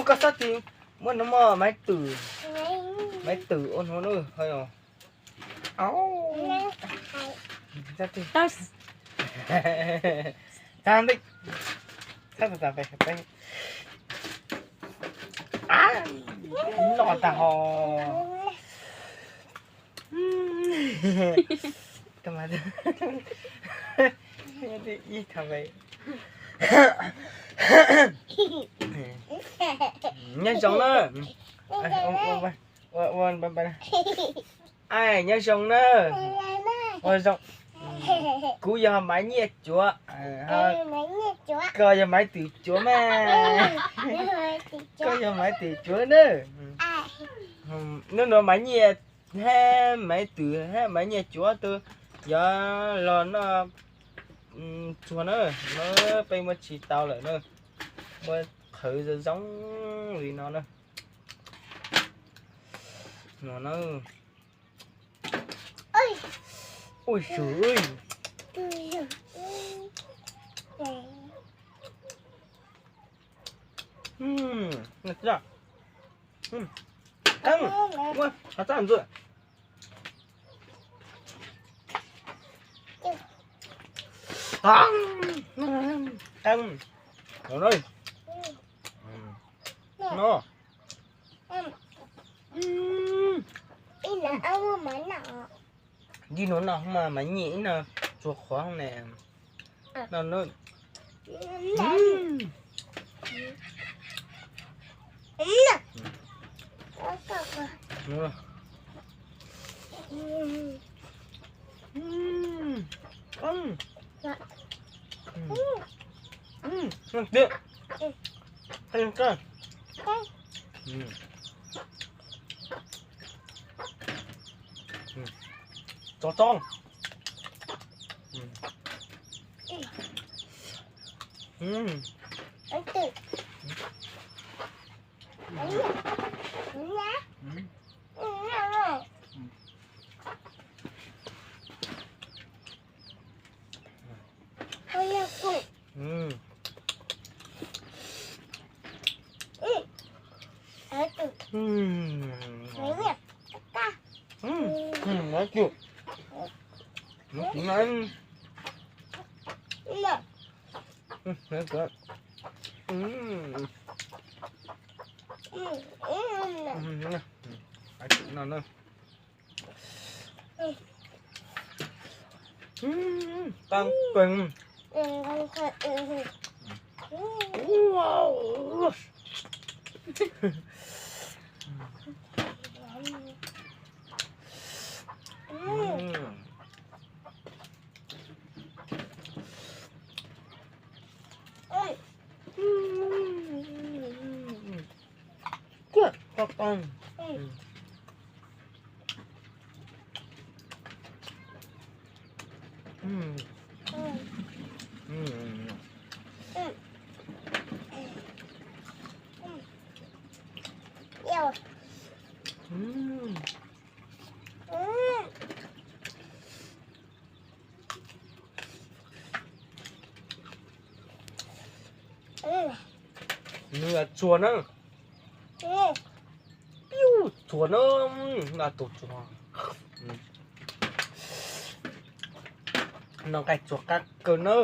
Koj xav tias muab no mos maiv twm, maiv twm ua no na. Tag ntej, tag ntej, noj tag ho. Nyob zoo na. Nyob zoo na. Ua zoo. Kuv yog Maiv Nyiaj Cuav. Koj yog Maiv Twm Cuav mas. Koj yog Maiv Twm Cuav na. Hnub no Maiv Nyiaj hab Maiv Twm hab Maiv Nyiaj Cuav twb yuav los noj txuas na. No peb muab tsis tau lawm na. Muab qhwv zoo zoo li no na. No na. Ui, sw. Qab ntxwg. No. Ib no no mas Maiv Nyiaj ib no tsuag qhuav ne. No na. Tiag. Tso tso. Qab kawg. Nws tsuag na. Piu tsuag na. Nqa tus tsuag. No nqaij tsuag qab kawg na.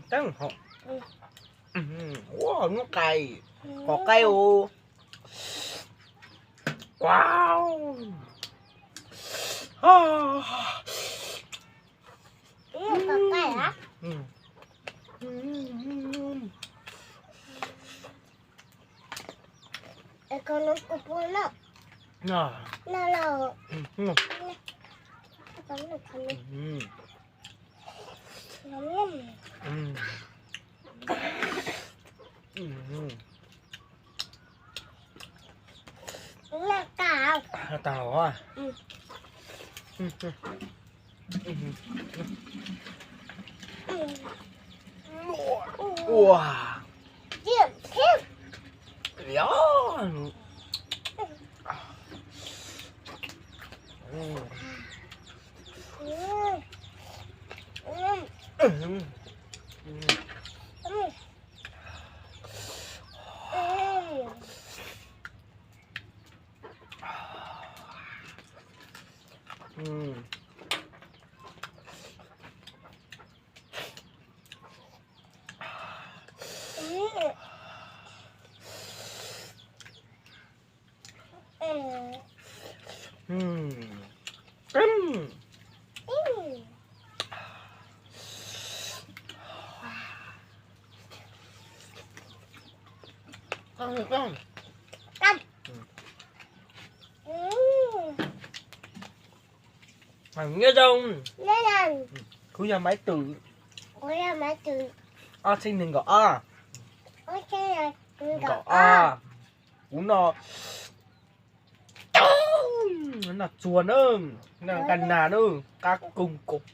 Teeb hom. Ua nub qais, qos qaib u. Wow. Tas los. Ua. Nyob zoo, kuv yog Maiv Twm, ob txhiab nees nkaum ob, nkaum ob. Kuv no noj txuag na, noj nqaij nag na, qab koog koog.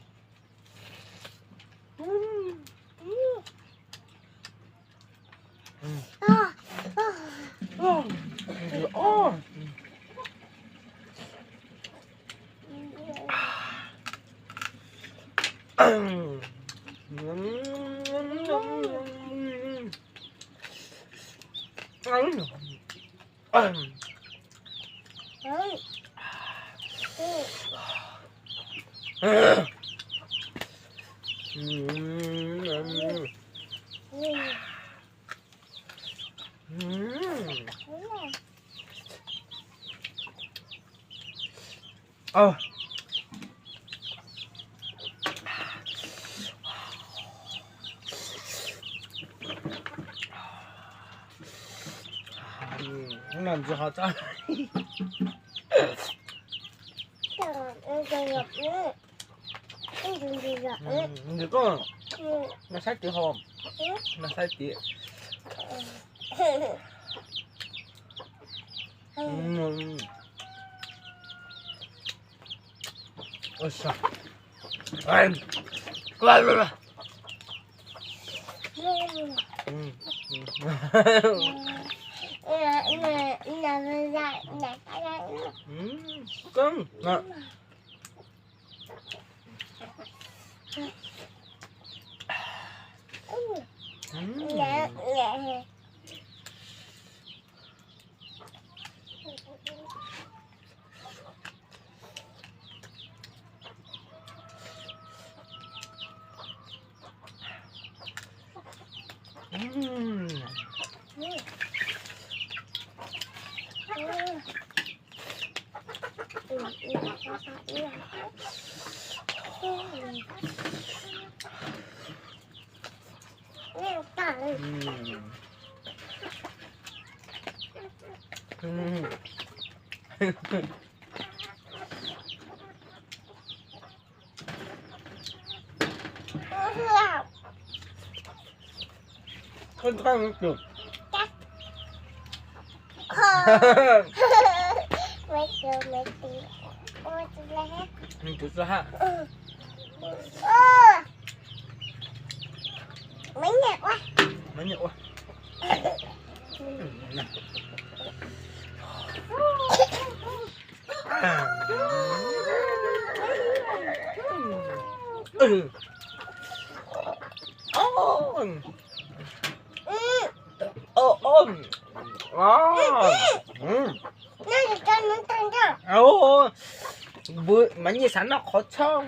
Nws koj, noj saib tid ho, noj saib tid. Maiv Nyiaj xav noj qhov tshoob.